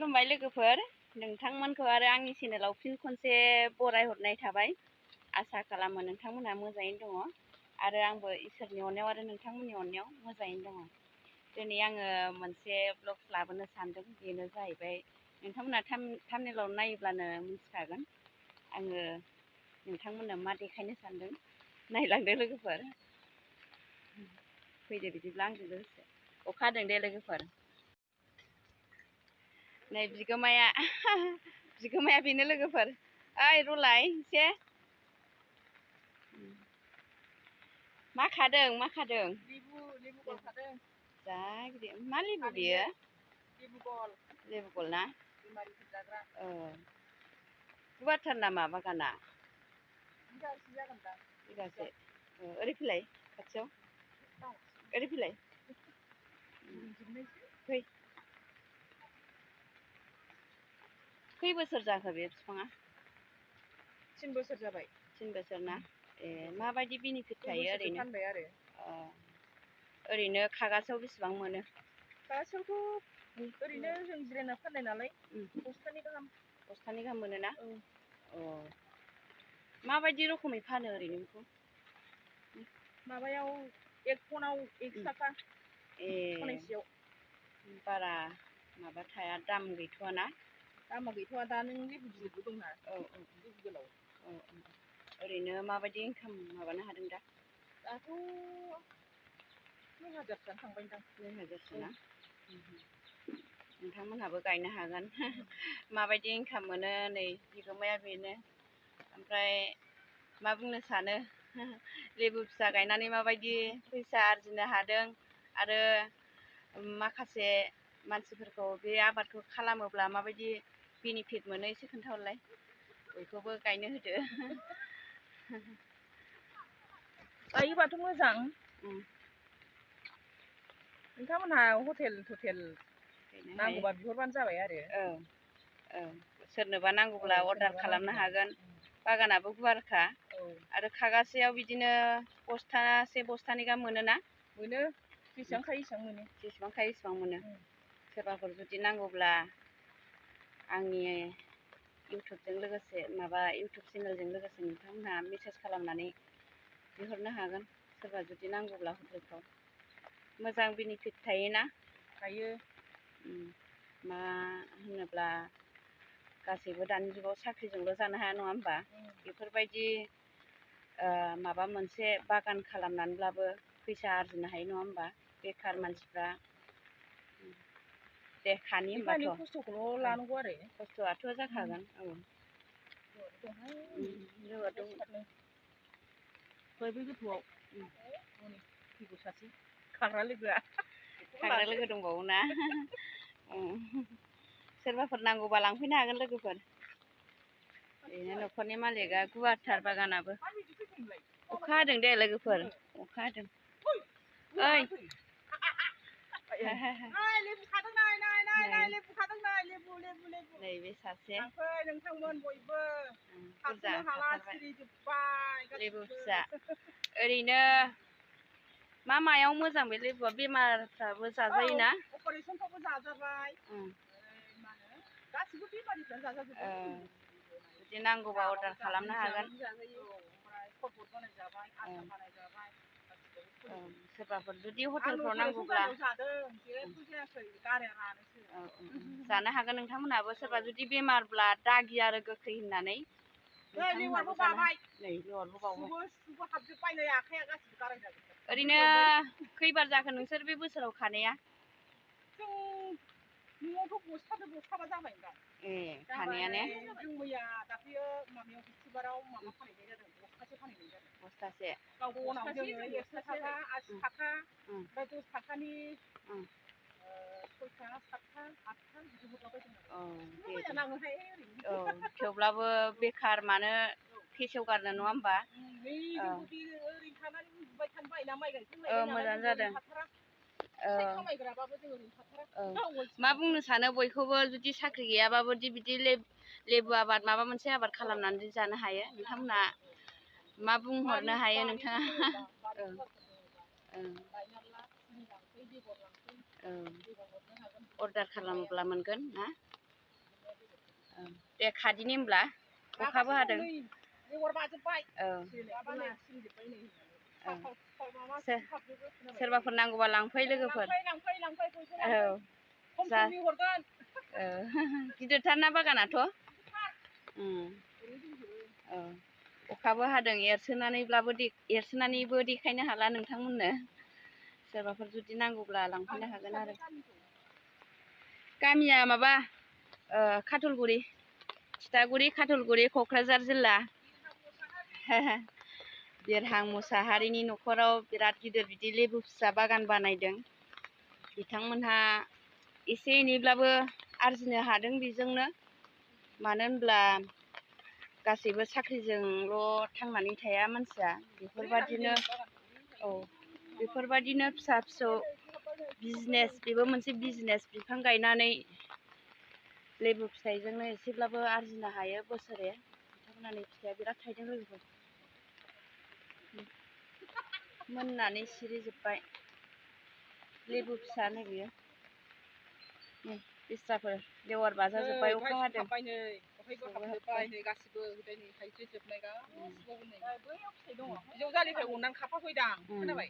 खुलुमबाय लोगोफोर नोंथांमोनखौ आरो आंनि चेनेलाव फिन खनसे बराय हरनाय थाबाय आसा खालामो नोंथांमोनहा मोजाङैनो दङ आरो आंबो इसोरनि अननायाव आरो नोंथांमोननि अननायाव मोजाङैनो दङ। दिनै आङो मोनसे ब्लग लाबोनो सानदों बेनो जाहैबाय नोंथांमोना थाम्बनेलाव नायोब्लानो मिथिखागोन आङो नोंथांमोननो मा देखायनो सानदों नायलांदो लोगोफोर फैदो बिदिब्ला आंजों लोगोसे अखा हादों दे लोगोफोर नै बिगोमाया बेनो लोगोफोर ओइ रलाय एसे मा खादों लेबु खादों जा गिदिर मा लेबु बियो लेबु गल ना जाग्रा गुवारथार नामा बागाना बिगासे ओरै फैलाय खाथियाव ओरै फैलाय फै खै बोसोर जाखो बे बिफाङा 3 बोसोर जाबाय 3 बोसोर ना माबायदि बेनिफिट थायो ओरैनो फानबाय आरो ओरैनो खागासेयाव बेसेबां मोनो खागासेयावथ' ओरैनो जों जिरायना फाननाय नालाय बस्थानि गाहाम मोनो ना माबायदि रोखोमै फानो ओरैनो बेखौ माबायाव 1 फनाव 1 थाखा फनासेयाव बारा माबा थाया दाम गैथ'आ ना दामा गैथ'आ दा नों लेबु गिदिरबो दंना लेबु गोलाव ओरैनो माबायदि इनकाम माबानो हादों दाथ' 9,000 थांबाय दां 9,000 ना नोंथांमोनहाबो गायनो हागोन माबायदि इनकाम मोनो नै बिगोमाया बेनो ओमफ्राय मा बुंनो सानो लेबु फिसा गायनानै माबायदि फैसा आरजिनो हादों आरो माखासे मानसिफोरखौ बे आबादखौ खालामोब्ला माबायदि बेनिफिट मोनो एसे खोन्थाहरलाय बयखौबो गायनो होदो गायोबाथ' मोजां नोंथांमोनहा हटेल नांगौबा बिहरबानो जाबाय आरो सोरनोबा नांगौब्ला अर्डार खालामनो हागोन बागानाबो गुवारखा आरो खागासेयाव बिदिनो बस्थानै गाहाम मोनोना मोनो जेसेबां खायो एसेबां मोनो सोरबाफोर जुदि नांगौब्ला आंनि इउटुबजों लोगोसे इउटुब चेनेलजों लोगोसे नोंथांमोनहा मेसेज खालामनानै बिहरनो हागोन सोरबा जुदि नांगौब्ला हटेलफ्राव मोजां बेनिफिट थायोना मा होनोब्ला गासैबो दानि जुगाव साख्रिजोंल' जानो हाया नङा होमबा बेफोरबायदि माबा मोनसे बागान खालामनानैब्लाबो फैसा आरजिनो हायो नङा होमबा बेखार मानसिफ्रा दे खानि होमबाथ' खस्थ'खौल' लानांगौ आरो खस्थ'आथ' जाखागोन बै गोथौआव फैगौ सासे खाग्रा लोगो दंबावो ना सोरबाफोर नांगौबा लांफैनो हागोन लोगोफोर ओरैनो न'खरनि मालिकआ गुवारथार बागानाबो अखा हादों दे लोगोफोर अखा हादों ओइ नैबे सासे नोंथांमोन बयबो लेबु फिसा ओरैनो मायाव मोजां बे लेबुआ बेमारफ्राबो जाजायोना अपारेसनफ्रावबो जाजाबाय गासिबो बेमारिफ्रानो जाजाजोबो जुदि नांगौबा अर्डार खालामनो हागोन सोरबाफोर जुदि हटेलफ्राव नांगौब्ला जानो हागोन नोंथांमोनहाबो सोरबा जुदि बेमारब्ला दागि आरो गोखै होननानै ओरैनो खैबार जाखो नोंसोर बे बोसोराव खानाया न'आवथ' बस्थाबा जाबाय खानाया ने जों मैया दाख्लैयो माबायाव बिस्थिबाराव फानहैनाय जादों बस्थासे गाव बनाव जोङो 100 थाखा 80 थाखा ओमफ्राय 10 थाखानि 6था 7था 8था बिदि हरलाबायदों थेवब्लाबो बेखार मानो फेसेवगारनो नङा होमबा ओरैनो थानानै उन्दुबाय थानो बायोना माइ मोजां जादों खामायग्राबाबो जों मा बुंनो सानो बयखौबो जुदि साख्रि गैयाबाबो बिदि लेबु आबाद माबा मोनसे आबाद खालामनानै जानो हायो नोंथांमोना मा बुंहरनो हायो नोंथाङा अर्डार खालामोब्ला मोनगोन ना दे खादिनि होमब्ला अखाबो हादों लेवार बाजोब्बाय सोरबाफोर नांगौबा लांफै लोगोफोर गिदिरथार ना बागानाथ' अखाबो हादों एरसोनानैबो देखायनो हाला नोंथांमोननो सोरबाफोर जुदि नांगौब्ला लांफैनो हागोन आरो गामिया माबा काटलगुरि थिथागुरि काटलगुरि क'क्राझार जिल्ला बिरहां मुसाहारिनि न'खराव बिराद गिदिर बिदि लेबु फिसा बागान बानायदों बिथांमोनहा एसे एनैब्लाबो आरजिनो हादों बेजोंनो मानो होनब्ला गासैबो साख्रिजोंल' थांनानै थाया मानसिया बेफोरबादिनो फिसा फिसौ बिजनेस बेबो मोनसे बिजनेस बिफां गायनानै लेबु फिथाइजोंनो एसेब्लाबो आरजिनो हायो बोसोरे बिथांमोनहा फिथाइया बिराद थाइदों लोगोफोर मोननानै सिरिजोब्बाय लेबु फिसा नै बियो बिस्राफोर लेवार बाजाजोब्बाय अखा हादों गासिबो थाइजोबनाय गासिबो बैयाव फिथाइ दङ बिजौ जालिनिफ्राय अननानै खाफाफैदां खोनाबाय